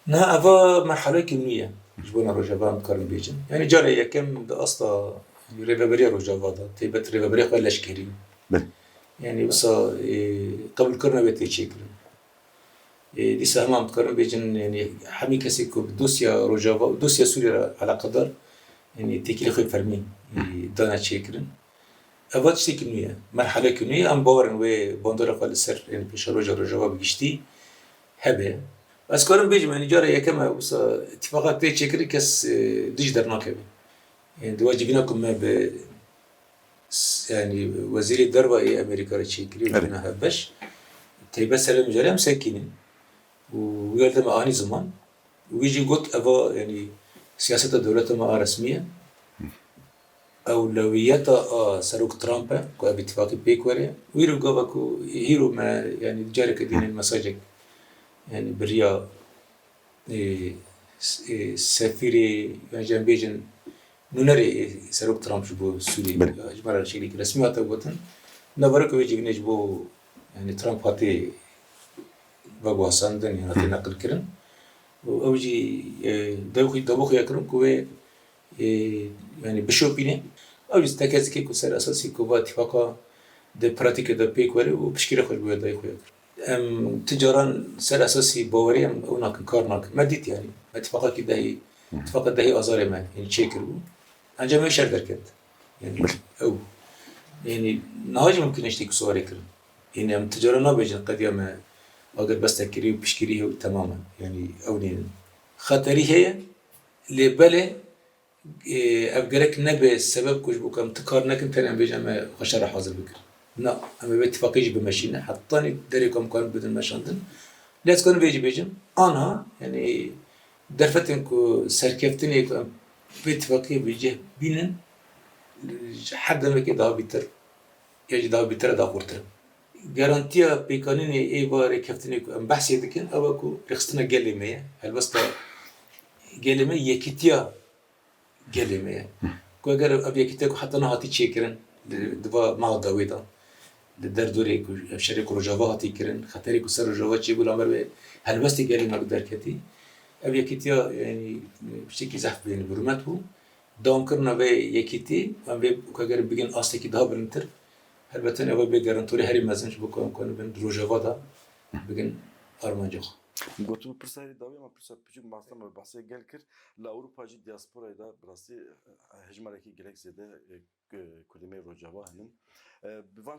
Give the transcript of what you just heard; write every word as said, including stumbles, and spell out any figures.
Niha eva merhalekî nû ye ji bona Rojava, em dikarin bêjin. Yanî cara yekem di asta rêveberiya Rojava de, taybet rêveberiya xwe leşkerî. Belê. Yanî wisa, e, qebûlkirina wê tê çêkirin. E, dîsa hema em dikarin bêjin, yanî hemî kesê ku bi dosya Rojava û dosya Sûriyê re eleqedar, yanî têkilî xwe fermî, e, dane çêkirin. Eva tiştekî nû ye, merhalekî nû ye. Em bawer in wê bandora xwe li ser, yanî pêşeroja Rojava bi giştî hebe. Ez karim bêjim, yanî cara yekem e wisa îtîfaqek tê çêkirin, kes, e, dij dernakeve. Yanî di we civîna ku me bi s-, yanî wezîrê derva ê Amerîka re çêkirî, Evet. civîna hevbeş, taybet ser vê mijarê em sekînin. Û wî erdê me anî ziman. Wî jî got, eva, yanî siyaseta dewleta me a resmî ye. Ewlewiyeta a Serok Trump e ku ev îtîfaqî pêk were. Wî rû gava ku hîro me, yanî careke dînin mesajek, yanî bi riya, e, s-, e, sefîrê, yan jî em bêjin nûnerê, e, Serok Trump ji bo Sûriyê, Belê. ji me re şeklekî resmî hate gotin. Navara ku vê civînê ji bo, yanî Trump hate veguhasandin, yan hate Hı. neqilkirin. Û ew jî, e, dev xwe, dev xwe ya kirin ku wê, e, yanî bişopîne. Ew jî tekezikê ku ser esasî ku va îtîfaqa di pratîkê de pêk were û piştgirê xwe ji bo wê dayî xwe ya kir. Em ti caran ser esasî bawerî em ew nakin, kar nakin. Me dît yanî. Me îtîfaqekî dehî, Hı. îtîfaqa dehî Azarê me, yanî çêkiribû. Encamê şer derket. Yanî Belê. ew. Yanî niha jî mimkun e tiştekî wisa were kirin. Yanî em ti caran nabêjin qediya me agirbestekirî û piştgirî hew temam e. Yanî ew nînin. Xeterî heye, lê belê, e, ev gerek nebe sebeb ku ji bo ku em ti kar nekin, tenê em bêjin em ê xwe şer re hazir bikin. Na, em ê vê tifaqê jî bimeşîne. Hetanî derê ku em karin bidin meşandin. Lê ez karim vê jî bêjim, anha, yanî derfetên ku serkeftinê ku em vê tifaqê bi cih bînin, ji her demekê daha bîtir, ya jî daha bîtir e, daha xurtir e. Garantiya pêkanînê ê va rêkeftinê ku em behsê dikin, ew e ku rêxistina gelê me ye. Helbesta gelê me yekîtiya gelê me ye. Ku eger ev yekîtiya ku heta niha hatî çêkirin, di, di va meha dawê de, di derdorê ku ev şerê ku Rojava hatî kirin, xeterê ku ser Rojava çêbû, li amber wê helbestê gelê me ku derketî, ev yekîtiya, yanî, tiştekî zehf bû, yanî bi rûmet bû. Dewamkirina vê yekîtî, em vê ku eger bigin astekî daha bilindtir, helbet ev bê garantorê herî mezin ji bo ku em karin bin di Rojava de bigin armanca xwe. Gotin pirsa herî dawî, ama pirsa piçûk, masta me behsê gel kir. Li Ewropa jî diasporayê de bi rastî, eh, hejmarekî gelek zêde, eh, Kurdê me Rojava hene. Eh, bi van